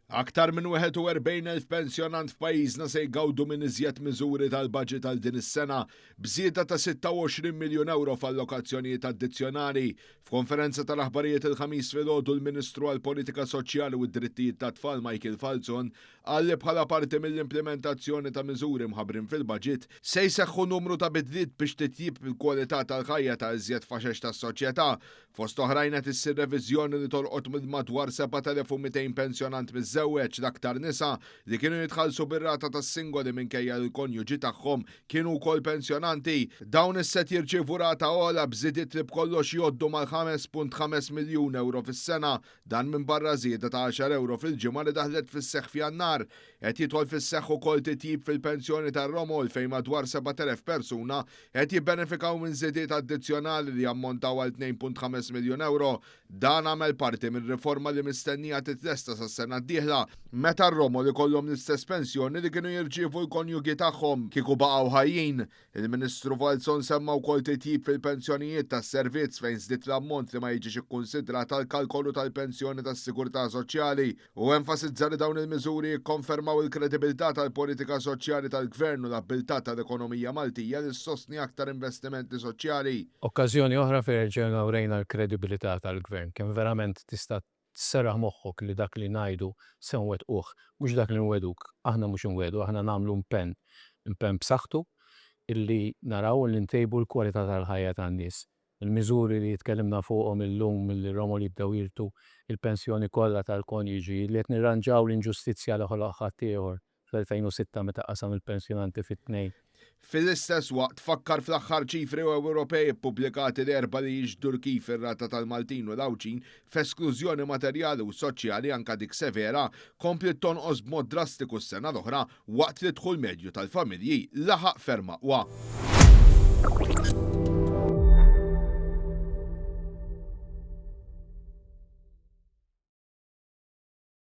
Aktar minn 41,000 pensjonant f'pajjiżna se jgawdu minn iżjed miżuri tal-baġit għal din is-sena, b'żieda ta' 26 miljun ewro f'allokazzjonijiet addizzjonali. F'konferenza tal-aħbarijiet il-Ħamis filgħodu l-Ministru għall-Politika Soċjali u d-Drittijiet tat-Tfal Michael Falzon qal li bħala parti mill-implimentazzjoni ta' miżuri mħabbrin fil-baġit se jseħħu numru ta' bidliet biex titjib il-kwalità tal-ħajja ta' iżjed faxex tas-soċjetà. Fost oħrajn qed issir reviżjoni li tolqot minn madwar 7,200 pensjonant miżżewweġ, l-aktar nisa, li kienu jitħallsu bir-rata tas-singoli minkejja li l-konjuġi tagħhom kienu wkoll pensjonanti. Dawn issa qed jirċievu rata ogħla b'żidiet li b'kollox jgħoddu mal-5.5 miljun ewro fis-sena. Dan minbarra żieda ta' għaxar ewro fil-ġimgħa li daħlet fis-seħħ f'Jannar. Qed jidħol fis-seħħ ukoll titjib fil-pensjoni tar-romol fejn madwar 7,000 persuna qed jibbenefikaw minn żidiet addizzjonali li jammontaw għal 2.5 miljun ewro. Dan għamel parti minn riforma li mistennija titlesta sas-sena d-dieħla, meta r-romol ikollhom l-istess pensjoni li kienu jirċievu l-konjugi tagħhom kieku baqgħu ħajjin. Il-Ministru Falzon semma wkoll titjib fil-pensjonijiet tas-servizz fejn żdied l-ammont li ma jiġix ikkunsidrat għall-kalkolu tal-pensjoni tas-sigurtà soċjali u enfasizza li dawn il-miżuri jikkonfermaw il-kredibilità tal-politika soċjali tal-Gvern u l-abbiltà tal-ekonomija Maltija li ssostni aktar investimenti soċjali. Okkażjoni oħra fejn erġajna wrejna l-kredibilità tal-Gvern, kemm verament tista' tserraħ moħħok li dak li ngħidu se nwettquh, mhux dak li nwegħduk. Aħna mhux inwiegħdu, aħna nagħmlu impenn, impenn b'saħħtu illi naraw li ntejbu l-kwalità tal-ħajja tan-nies. Il-miżuri li tkellimna fuqhom illum li r-romol jibdew jirtu l-pensjoni kollha tal-konjuġi, li qed nirranġaw l-inġustizzja li ħoloq ħaddieħor fl-2006 meta qasam il-pensjonanti fi tnejn. Fil-istess waqt fakkar fl-aħħar ċifri Ewropej ippubblikati l-Erbgħa li jixhdu kif ir-rata tal-Maltin u l-Għawdxin f'esklużjoni materjali u soċjali anke dik severa kompliet tonqos b'mod drastiku s-sena l-oħra waqt li d-dħul medju tal-familji laħaq ferm aqwa.